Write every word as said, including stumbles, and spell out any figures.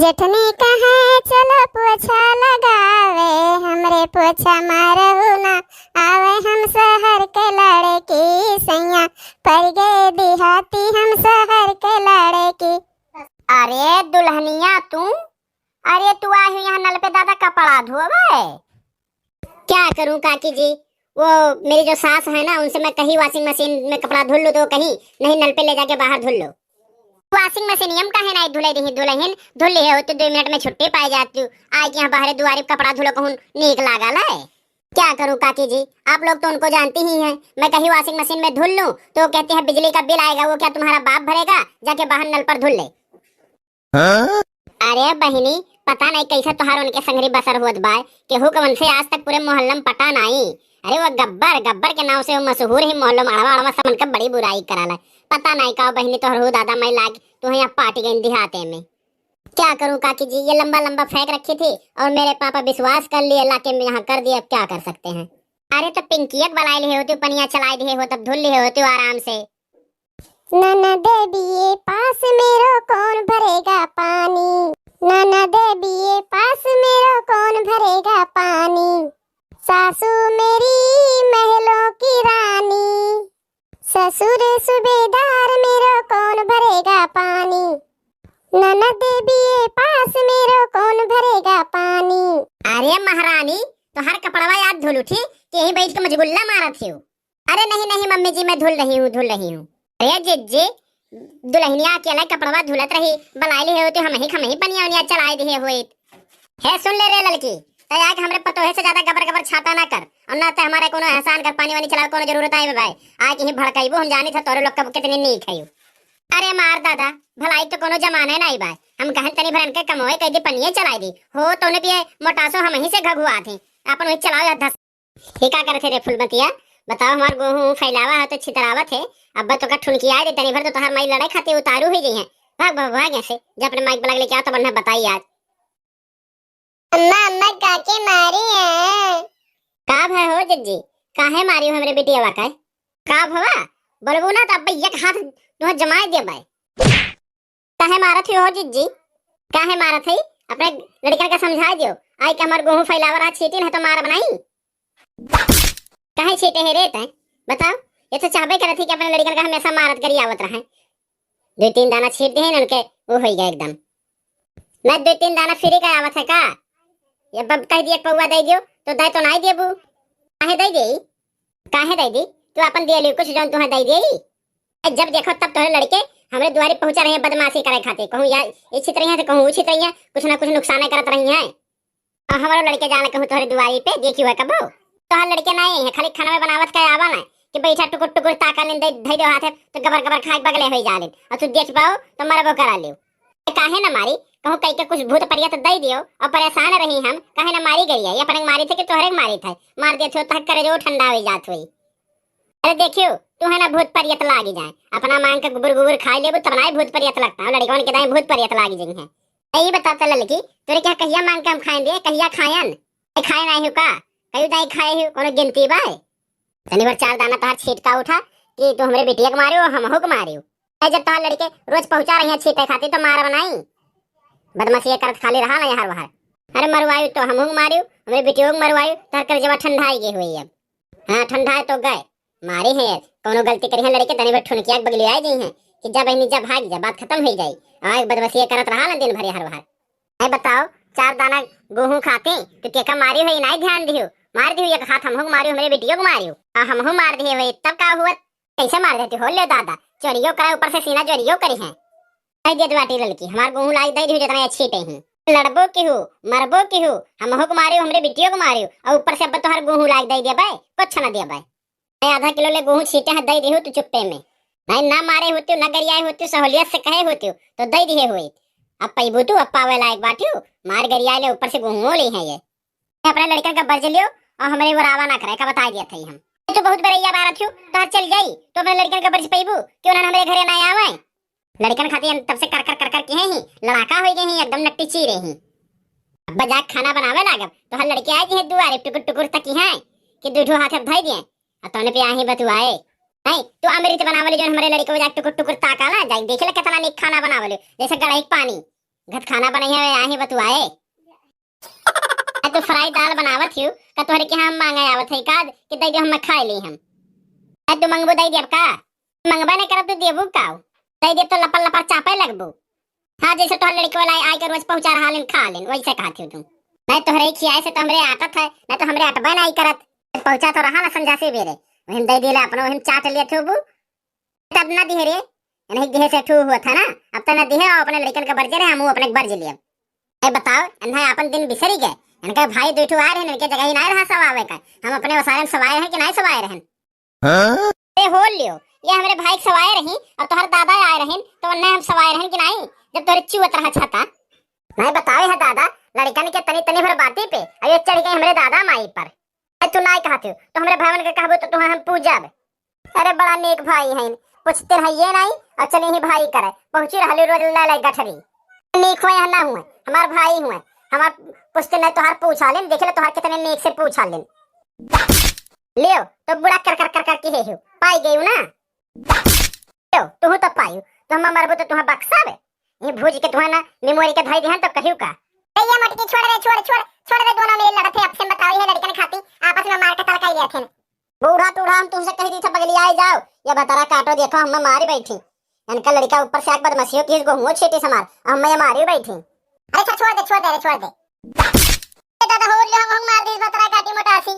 जेठनी कहे चलो पोछा लगावे, हमरे पोछा मारहु ना आवे, हम शहर के लड़की सैया पड़ गए देहाती, हम शहर के लड़की। अरे दुल्हनिया तू, अरे तू आई हो यहाँ नल पे दादा कपड़ा धोवे? क्या करूं काकी जी, वो मेरी जो सास है ना, उनसे मैं कही washing machine में कपड़ा धुल लो, तो कही नहीं, नल पे ले जाके बाहर धुल लो। Washing machine हम काहे नहीं धुले रही दुल्हन, धुल ली है हो तो दो मिनट में छुट्टी पाई जाती हूँ। आए के यहाँ बाहर दुआरे कपड़ा धुलो कहूँ नीक लागल है। क्या करूँ काकी जी, आप लोग तो उनको जानती ही हैं। मैं कही washing machine में धुल लूँ तो वो कहती है बिजली का बिल आएगा, वो क्या तुम्हारा बाप भरेगा, जाके बाहर नल पर धुल ले। हाँ? अरे बहिनी, पता नहीं कैसे तोहार उनके संगरी बसर होत बाय, केहू के उनसे आज तक पूरे मोहल्ला में पटा नहीं। अरे वो गब्बर, गब्बर के नाव से वो मशहूर ही मोहल्ला में, अड़वा अड़वा सब उनका बड़ी बुराई कराला। पता नहीं का बहिनी तोहर हो दादा मैं लाग तू यहाँ पाटी गई देहाते में। क्या करूँ काकी जी, ये लंबा लंबा फेंक रखी थी और मेरे पापा विश्वास कर लिए, लाके मैं यहाँ कर दिए, अब क्या कर सकते हैं। अरे तो पिंकिया के बुलाए लिए होती, पनिया चलाए दिए हो तब धुल लिए होती आराम से। ननद बीए पास मेरो कौन भरेगा पानी, ननद बीए पास मेरो कौन भरेगा पानी, सासू मेरी महलों की रानी, ससुर सूबेदार मेरो कौन भरेगा पानी, ननद बीए पास मेरो कौन भरेगा पानी। अरे महारानी, तोहार कपड़वा याद धुल उठी कि यहीं बैठ के मजगुल्ला मारत हो। अरे नहीं नहीं मम्मी जी, मैं धुल रही हूँ, धुल रही हूँ। अरे जिज्जी, दुल्हनिया अकेला कपड़वा धुलत रही, बुलाए लिए होती, हम ही खमही पनिया उनिया चलाए दिए होइत। हे सुन ले रे ललकी, तै आके हमरे पतोहे से ज्यादा गबर गबर छाटा ना कर, और ना तै हमारे कोनो एहसान कर, पानी वानी चलावे कोनो जरूरत आए बे भाई। आके ही भड़काइबू, हम जानी था तोरे लोग कब कितनी नीक है। अरे मार दादा, भलाई तो कोनो जमाने नहीं बा। हम कहन तनी भरन के कमोए कह दी, पनिये चलाई दी। हो तोने पिए मोटासो हम ही से घघुआ थे। अपन वही चलाओ या धस। ये का करत है रे फुलमतिया? बताओ, हमार गोहूँ फैलावा है तो छितरावत है। अब तो का ठुनकिया दे, तनी भर तो तोहार माई लड़ाई खातिर उतारू ही गई है। भाग, भाग, भाग यहाँ से, जा अपने माई के बुला के लेके आओ, तब उन्हें बताई आज। अम्मा, अम्मा, काके मारी है? का भय हो जिज्जी, काहे मारी हो हमरे बिटियावा का? का भवा? बोलबू ना तो अब एक हाथ तुह जमाए देबै। काहे मारत हो जिज्जी? काहे मारत है? अपने लड़कन का समझा दियो। आई के हमार गोहूँ फैलावा रहा, छीटी ना तो मार बनाई। काहे छीटे है रे तैं? बताओ, ये तो चाहबे करत ही कि अपने लड़कन का हमेशा मारत करी आवत रहे। दो तीन दाना छीट दे उनके, वो हो गया एकदम। मैं दो तीन दाना फ्री का आवत है का? ये बब कह दिए पौवा दे दियो, तो दे तो नहीं देबू। काहे दे दे? काहे दे दी? तू अपन दे लियो कुछ जौन तुहें दे दे। ए, जब देखो तब तोहरे लड़के हमरे दुआरे पहुंचा रहे हैं बदमाशी करे खातिर। कहूँ या ये छित रही है तो कहूँ वो छित रही है, कुछ ना कुछ नुकसान करत रही हैं। और हमारो लड़के जाने कहूँ तोहरे दुआरी पे देखी हुआ कबो। तोहर लड़के नहीं है, खाली खाना में बनावत का आवा ना कि बैठा टुकुर टुकुर ताका लेन दे, धई दो हाथ है तो गबर गबर खाए बगले हो जाले। और तू देख पाओ तो मरबो करा लियो। काहे न मारी? कहूँ कई के कुछ भूत परियत दे दियो और परेशान रही हम, काहे न मारी गई है? ये अपने मारी थे कि तोहरे के मारी थे? मार देत हो तो करे जो ठंडा हो जात हुई। अरे देखियो, तू है ना भूत परियत लागी जाए, अपना मांग के गुबुर गुबुर खाई लेबू तब ना भूत परियत लगता है, लड़कवन के दाई भूत परियत लागी जाई है। यही बता तो ललकी, तोरे क्या कहिया मांग के हम खाए दिए, कहिया खायन? ए, खाए नहीं हो का? कहियो दाई खाए हो, कोनो गिनती बा? तनी भर चार दाना तोहार छीट का उठा कि तू हमरे बिटिया के मारियो, हमहू के मारियो। ए, जब तोहार लड़के रोज पहुंचा रही हैं छीटे खातिर तो मार बनाई। बदमाशी ये करत खाली रहा ना यहाँ वहाँ। अरे मरवायु तो हमहू के मारियो, हमरे बिटियो के मरवायु, तोहर कलेजवा ठंडा गए हुई अब। हाँ, ठंडा तो गए, मारे हैं, कौनो गलती करी है लड़के, तनी भर ठुनकिया के बगलियाए गई हैं कि जा बहनी जा, भाग जा, बात खत्म हो जाई। आए बदमाशी ये करत रहा ना दिन भर यहाँ वहाँ। ए बताओ, चार दाना गेहूं खाती तो केका मारी हुई, नाई ध्यान दियो, मार दियो एक हाथ हमहू के मारियो, हमरे बिटियो के मारियो, आ हमहू मार दिए हुए, तब का हुआ? कैसे मार देती हो? ले दादा, चोरियो करे, ऊपर से सीना चोरियो करी है। कह दे बाटी लड़की, हमार गेहूं लाग दे दियो जितना अच्छी टे ही। लड़बो की हो, मरबो की हो, हमहू के मारियो, हमरे बिटियो के मारियो, और ऊपर से अब तोहर गेहूं लाग दे दिया बे, कुछ ना दिया बे। मैं आधा किलो ले गेहूं छीटे हैं, दे दियो तू चुप्पे में। नहीं ना मारे होती, ना गरियाए होती, सहूलियत से कहे होती तो दे दिए हुए। अब पैबू तू, अब पावे लायक बाटियो, मार गरियाए ले, ऊपर से गेहूं ले हैं ये। अपने लड़कन का बर्ज लियो और हमरे वो रावा ना करे का बता दिया था हम। ये तो बहुत बरैया बारत हो, तो चल जाई तो अपने लड़कन का बर्ज पैबू, क्यों ना हमरे घरे ना आवे। लड़कन खातिर हम तब से कर कर कर कर के हैं ही, लड़ाका हो गए हैं, एकदम नट्टी चीरे हैं। अब जाके खाना बनावे लागब तो हर लड़के आए हैं दुआरे टुकुर टुकुर तक हैं कि दू ठो हाथ अब धई दिए। आ तोने पे आही बतुआए। नहीं, तू अमृत बनावली जोन हमरे लड़के को जाके टुकुर टुकुर ताकाला, जाके देखेला कितना नीक खाना बनावली, जैसे गड़ाई के पानी। घत खाना बनइहे, आही बतुआए। आ तू फ्राई दाल बनावत हियो, का तोहरे के हम मांगे आवत है का कि दे दे, हम खाए ली हम। आ तू मंगबू दे देब का? मंगबे नहीं करब तो देबू का? दे देब तो लपर लपर चापे लगबू। हाँ, जैसे तोहर लड़के वाला आए के रोज पहुंचा रहा लेन, खा लेन, वैसे कहत हियो तू। नहीं तोहरे खियाए से तो हमरे आदत है, नहीं तो हमरे अटबे नहीं करत। पहुंचा तो रहा ना संझा से बेरे, वही दे दिले अपनो, वही चाट लिए थे बू। तब ना दिहे रे, नहीं दिहे से ठू हुआ था ना। अब तो ना दिहे, अपने लड़कन के बरजे रहे, हम अपने के बरजे लिए। ए बताओ, इन्हें अपन दिन बिसरी गए। इनके भाई दो ठो आए रहन, इनके जगह ही नहीं रहा सवावे का। हम अपने ओसारे में सवाए रहन कि नहीं सवाए रहन? हाँ? ए हो लियो, ये हमरे भाई के सवाए रही और तोहर दादा आए रहन, तो उन्हें हम सवाए रहन कि नहीं, जब तोहरे चुअत रहा छाता। नहीं बतावे है दादा, लड़कन के तनी तनी भर बाती पे, अब ये चढ़ गए हमरे दादा माई पर। ए तू नहीं कहते हो, तो हमरे भाईवन के कहबो तो तुहें हम पूजब। अरे बड़ा नेक भाई हैं, पूछते हैं ये नहीं, और चले ही भाई करे, पहुँची रहली रोज ले ले गठरी। नेक हुए या ना हुए, हमार भाई हुए, हमार पूछते नहीं तोहार पूछा लेन, देख ले तोहार कितने नेक से पूछा लेन। लियो, तो बुढ़ा कर कर कर कर के हे हो, पाई गई ना। लियो, तू तो पायू, तो हम मरबो तो तुहां बक्सा बे। ये भूज के तुहां ना मेमोरी के धई दिहन तो कहियो का। ए ये मोटकी छोड़ रे, छोड़, छोड़, छोड़ रे, दोनों मिल लड़त है, अब से बताओ ये लड़कन खाती, आपस में मार के तलकाई लिया थे। बूढ़ा टूढ़ा हम तुमसे कह दी था बगली आए जाओ, ये भतरा काटो देखो हम मारी बैठी। इनका लड़का ऊपर से आके बदमाशियों की गोहुओं छेटी समार, हम ये मारी बैठी। अरे अच्छा छोड़ दे, छोड़ दे रे, छोड़ दे। ए दादा हो लियो, हम, हम मार दी भतरा काटी मोटासी।